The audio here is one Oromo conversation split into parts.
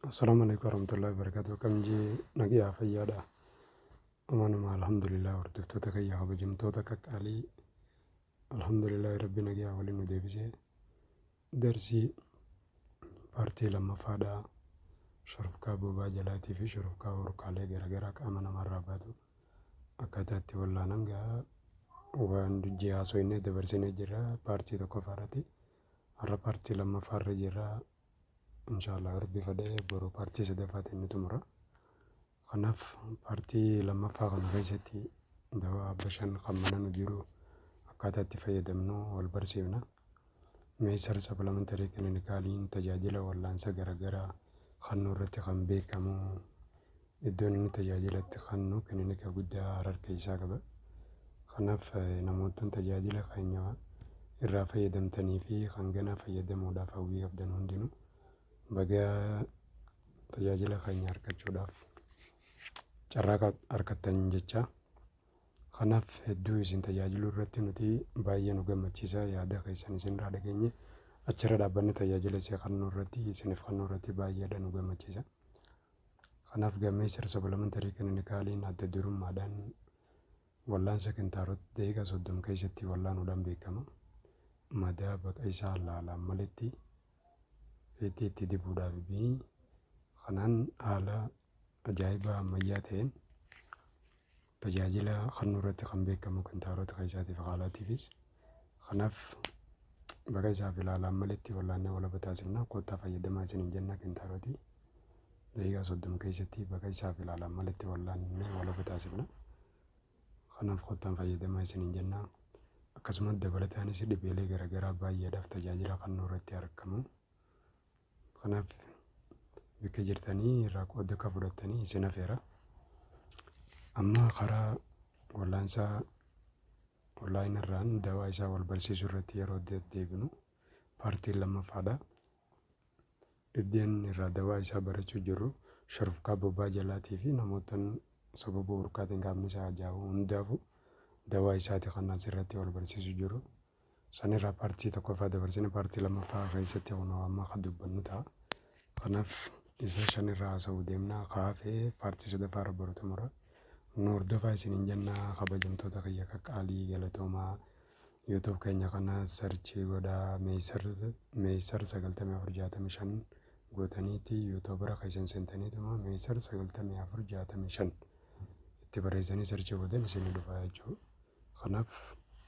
Assalaamu alaikum warahmatullahi wabarakatuh. Akkam jee nagaa fayyaadha. Amanuma alhamdulillah, hordoftoota kiyya kabajamtoota qaqqaalii, alhamdulillah, rabbi nagaa waliin nu deebisee darsii paartii lammaffaadha. Shurufkaa bobaa jalaatii fi shurufkaa hurkaalee garaagaraa qaama namarraa baatu akkaataa itti wallaanan gaa waan ji'a haasofnee dabarsinee jirra paartii tokkoffaarratti. Har'a paartii lammaffaarra jirra. Inshaallah, rabbi fedhee boru paartii sadaffaatiin ni xumura. Kanaaf paartii lammaffaa kana keessatti dawaa abbashan kan mana nu jiru akkaataa itti fayyadamnu wal barsiifna. Meesar Supplementary Clinicaliin tajaajila wallaansa garaagaraa kennuu irratti kan beekamu, iddoon inni tajaajila itti kennu kilinika guddaa Harar keessaa qaba. Kanaaf namoota tajaajila keenya irraa fayyadamtanii fi kan ganaa fayyadamuudhaaf hawwii qabdan hundinuu baga tajaajila keenya argachuudhaaf carraa argattan jecha. Kanaaf hedduu isin tajaajiluu irratti nuti baay'ee nu gammachiisa. Yaada keessan isinirraa dhageenye achirra dhaabbanni tajaajila isii kennuu irratti, isiniif kennuu irratti baay'eedha nu gammachiisa. Kanaaf Meesar Supplementary Clinicaliin adda durummaadhaan wallaansa kintaarot daqiiqaa 30 keessatti wallaanuudhaan beekama. Madaa baqa isaa laalaan maletti feetii itti dibuudhaaf fi kanaan haala ajaa'ibaa ammayyaa ta'een tajaajila kennuu irratti kan beekamu kintaarota keessaatiif haalaatiifis. Kanaaf baqa isaaf ilaalaan maletti wallaannee walaba taasifna. Kottaa fayyadamaa isiniin jenna. Kintaarotii daqiiqaa 30 keessatti baqa isaaf ilaalaan maletti wallaannee walaba taasifna. Kanaaf kottaan fayyadamaa isiniin jenna. Akkasumas dabalataanis dhibeelee garaagaraa baay'eedhaaf tajaajila kennuu irratti argamu. Kanaaf bakka jirtanii irraa qooda akka fudhattanii isin afeera. Amma karaa wallaansaa onlaayinii irraan dawaa isaa wal barsiisuu irratti yeroo deddeebinu paartiin lammaffaadha. Iddoon irraa dawaa isaa barachuu jirru shurufkaa bobaa jalaatii fi namoota sababa hurkaatiin qaamni isaa ajaa'u hundaafuu dawaa isaati kan asirratti wal barsiisuu jiru. Sanirraa paartii tokkoffaa dabarsine, paartii lammaffaa keessatti kunoo amma kan dubbannu ta'a. Kanaaf isa shanirraa haasa'uu deemna. Kaafee paartii sadaffaa irra boru xumura. Nu hordofaa isiniin jenna, kabajamtoota kiyya qaqqaalii, galatoomaa. YouTube keenya kana search godhaa, Meesar 9465 gootaniiti YouTube irra keessan seentaniituma Meesar 9465 itti barreessanii search gootan isinii dhufa jechuudha. Kanaaf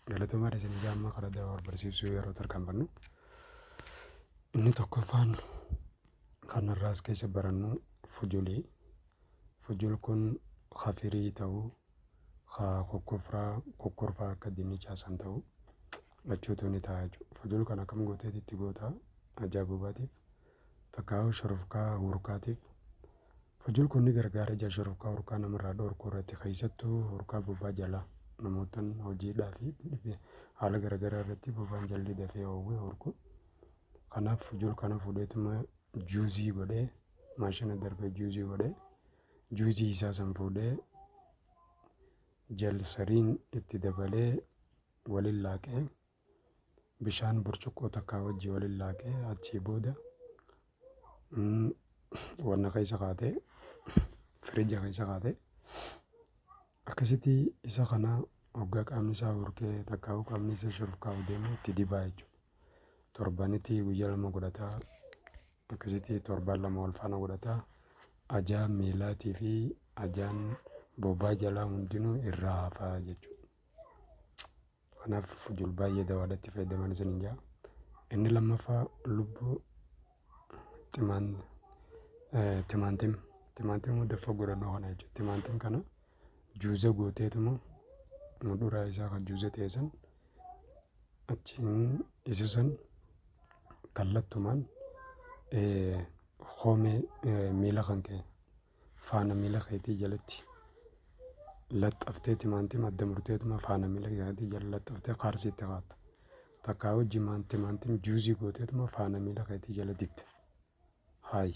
galatoomaa isinii gaamma karaa dawaa wal barsiisuu yeroo tarkaanfannu. Inni tokkoffaan kan irraas keessa barannu fujulii. Fujul kun kafirii ta'uu, ka kokkorfaa kokkorfaa akka dinnichaa san ta'uu, lachuutu ni ta'a jechuudha. Fujul kan akkam gooteeti itti goota? Ajaa bobaatiif takkaa'u shurufkaa hurkaatiif. Fujul kun ni gargaara ija shurufkaa hurkaa namarraa dhorkuu irratti, keessattuu hurkaa bobaa jalaa namootan hojiidhaa fi haala garaagaraa irratti bobaan jalli dafee oowwee hurku. Kanaaf fujul kana fuudheetuma juuzii godhee, maashina darbee juuzii godhee, juuzii isaa san fuudhee jalsariin itti dabalee waliin laaqee, bishaan burcuqqoo takkaa wajji waliin laaqee, achii booda wanna keessa kaatee, firija keessa kaatee, akkasitti isa kana hoggaa qaamni isaa hurkee takkaa'u qaamni isaa shurufkaa'u deemu itti dibaa jechuudha. Torbanitti guyyaa 2 godhataa, akkasitti torbaan 2 wal faana godhataa, ajaa miilaatii fi ajaan bobaa jalaa hundinuu irraa hafaa jechuudha. Kanaaf fujul baay'ee dawaadhatti fayyadaman isiniin jaa. Inni lammaffaa lubbuu timaan timaantim timaantim daffa godhadhu kana jechuudha. Timaantim kana juuza gooteetuma muduraa isaa kan juuza ta'e san achiin isa san kallattumaan koomee miila kan kee faana miila keetii jalatti laxxaftee, timaantim adda murteetuma faana miila keetii jala laxxaftee kaarsiitti kaatta. Takkaa hojii timaantim juuzii gooteetuma faana miila keetii jala dibda. Haayi.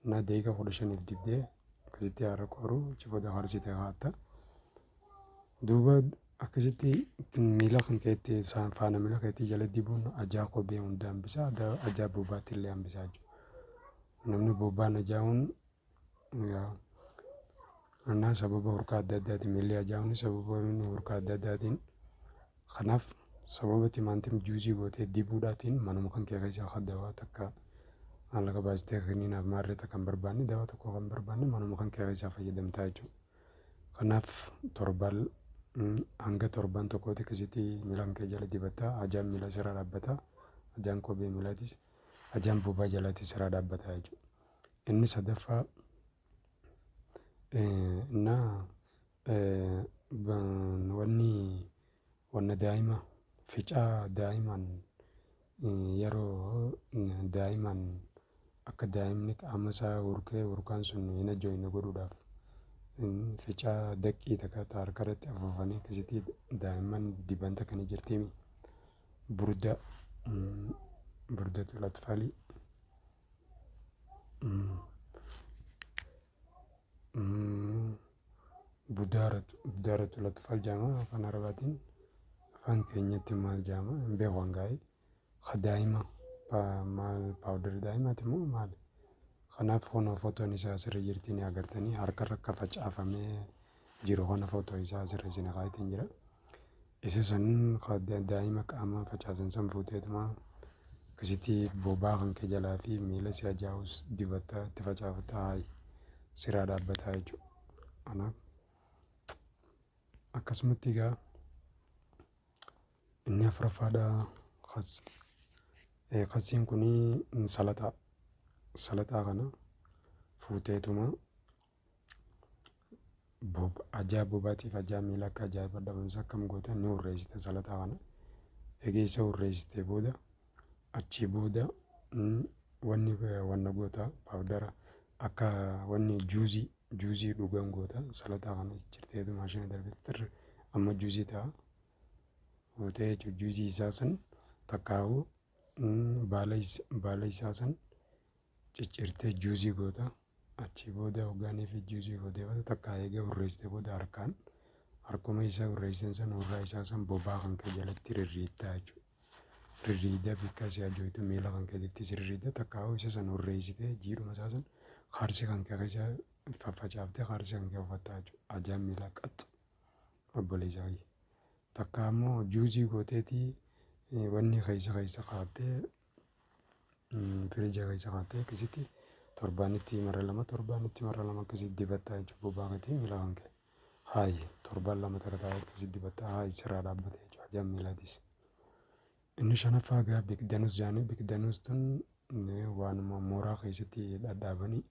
Na daqiiqa 15f dibdee akkasitti haara qoruu, achi booda kaarsiitti kaatta. Duuba akkasitti miila kan keetti faana miila keetii jala dibuun ajaa kophee hunda hambisa, ajaa bobaatti illee hambisaa jechuudha. Namni bobaan ajaa'uun innaa sababa hurkaa adda addaatiin, miilli ajaa'uun sababa hurkaa adda addaatiin. Kanaaf sababa timaatim juusii gootee dibuudhaatiin manuma kan kee keessaa kan dawaa takka maallaqa baastee kiniinaaf maarree takka hin barbaanne, dawaa tokko kan barbaanne manuma kan kee keessaa fayyadamtaa jechuudha. Kanaaf torban hanga torban tokkooti akkasitti miila kee jala dibataa, ajaan miila sirraa dhaabbata, ajaan kophee miilaatis, ajaan bobaa jalaatis sirraa dhaabbata jechuudha. Inni sadaffaa innaa wanni wanna daa'ima ficaa daa'imaan yeroo daa'imaan akka daa'imni qaama isaa hurkee hurkaan sun hin ajooyne godhuudhaaf ficaa daqqii takka harka irratti afuufanii akkasitti daa'imman diban takka ni jirtiimi. Burda burdatul atfaalii budaaratul atfaal jedhama afaan Arabaatiin. Afaan keenyatti maal jedhama hin beeku hangaa'e. Ka daa'ima maal paawudarii daa'imaati moo maali? Kanaaf kunoo footoon isaa asirra jirti ni agartanii, harkarra akka facaafamee jiru kana footoo isaa asirra isin kaayetiin jira. Isa san daa'ima qaama facaasan san fuuteetuma akkasitti bobaa kan kee jalaa fi miila si ajaa'us dibataa itti facaafataa haayi siraa dhaabbataa jechuudha. Kanaaf akkasumatti egaa inni afuraffaadha kasiin kuni salaxaa. Salaxaa kana fuuteetuma ajaa bobaatiif ajaa miila akka ajaa'iba dhabamsa akkam goota ni hurreessite salaxaa kana. Egaa isa hurreessitee booda achii booda wanni wanna goota paawudara akka wanni juuzii dhugan goota. Salaxaa kana jirteetu maashina darbite amma juuzii ta'a. Fuutee jechuun juuzii isaa san takkaa'uu baala isaa san ciccirtee juuzii goota. Achii booda hoggaanii fi juuzii gootee booda takka eega hurreessitee booda harkaan harkuma isaa hurreessiten san hurraa isaa san bobaa kan kee jalatti rirriittaa jechuudha. Rirriidda bikka si ajooytu miila kan keetittis rirriidda, takkaa'uu isa san hurreessitee jiidhuma isaa san kaarsii kan kee keessa faffacaaftee kaarsii kan kee uffattaa jechuudha. Ajaan miilaa qaxxa obboleessaa kiyya. Takka ammoo juuzii gooteetii wanni keessa keessa kaattee firiija keessa kaattee akkasitti torbaanitti marra lama, torbaanitti marra lama akkasitti dibattaa jechuudha bobaa keetii miila kan kee. Haayi torban lama takka taa'ee akkasitti dibattaa haayi sirraa dhaabbate jechuudha ajaan miilaatis. Inni shanaffaa egaa biqiltoonus jedhanii, biqiltoonus tun waanuma mooraa keessatti dhadhaabanii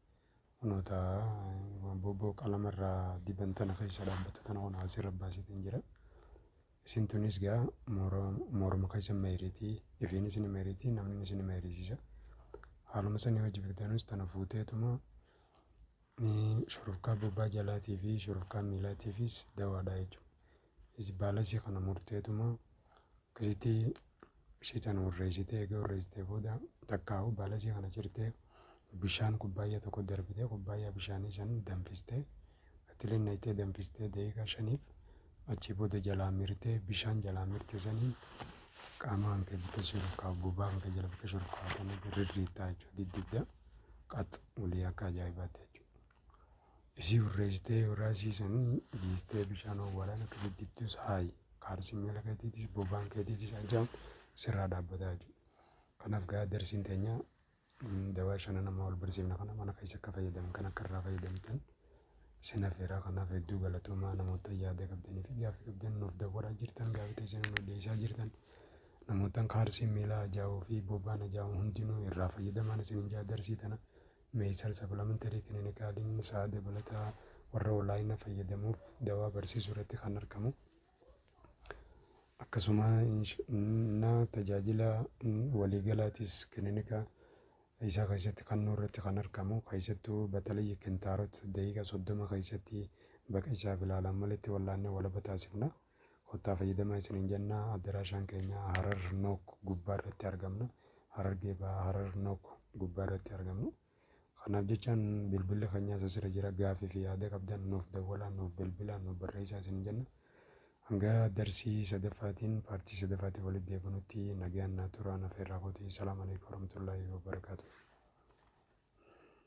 kunoota bobboo qalamarraa diban tana keessa dhaabbatu tana kun asirra baaseetiin jira. Isin tunis egaa mooruma keessa meeritii, ifiinis ni meeritii, namnis ni meerisiisa. Haaluma sanii hojii biqiltoonus tana fuuteetuma shurufkaa bobbaa jalaatii fi shurufkaa miilaatiifis dawaadha jechuudha. Baala isii kana murteetuma akkasitti ishii tana hurreessitee, egaa hurreessitee booda takkaa'u baala isii kana cirtee bishaan kubbaayyaa tokko darbitee kubbaayyaa bishaanii san danfistee itti naqxee danfistee daqiiqaa 5f, achii booda jalaa mirtee bishaan jalaa mirte saniin qaama kan kee bikka shurufkaa bobaa kan kee jala bikka shurufkaa tana rirriittaa jechuudha, diddibda qax walii akka ajaa'ibaatti jechuudha. Isii hurreessitee hurraasii san dhiistee bishaan owwaalaan akkasitti dibdus haayi kaarsiin miila keetiitis bobaan keetiitis ajaan sirraa dhaabbataa jechuudha. Kanaaf gaa darsiin teenya dawaa shanan nama wal barsiifna kana mana keessa akka fayyadaman kan akka irraa fayyadamtan isin affeeraa. Kanaaf hedduu galatoomaa, namoota yaada qabdanii fi gaaffii qabdan nuuf dawwaraa jirtan, gaaffii teessan nuuf dhiyeessaa jirtan, namoota kaarsiin miilaa ajaa'uu fi bobaan ajaa'uu hundinuu irraa fayyadaman isin jaa. Darsii tana Meesal Supplementary Clinicaliin sa'a dabalataa warra onlaayina fayyadamuuf dawaa barsiisuu irratti kan argamu. Akkasuma tajaajila waliigalaatis kilinika isaa keessatti kannuu irratti kan argamu, keessattuu bataliyyi kintaarot daqiiqaa 30 keessatti baqa isaaf ilaalan malitti wallaannee walaba taasifna. Kottaa fayyadamaa isiniin jenna. Addaraashaan keenya Harar Nook gubbaa irratti argamna. Harargee bahaa Harar Nook gubbaa irratti argamna. Kanaaf jechaan bilbilli keenyaas asirra jira. Gaafii fi yaada qabdan nuuf dawwalaa, nuuf bilbilaa, nuuf barreessaa isiniin jenna. Hanga darsii sadaffaatiin paartii sadaffaatiin walitti deebinutti nagaan naa turaa, nafeerraa kooti. Salaamu alaikum warahmatullaahi wabarakaatuh.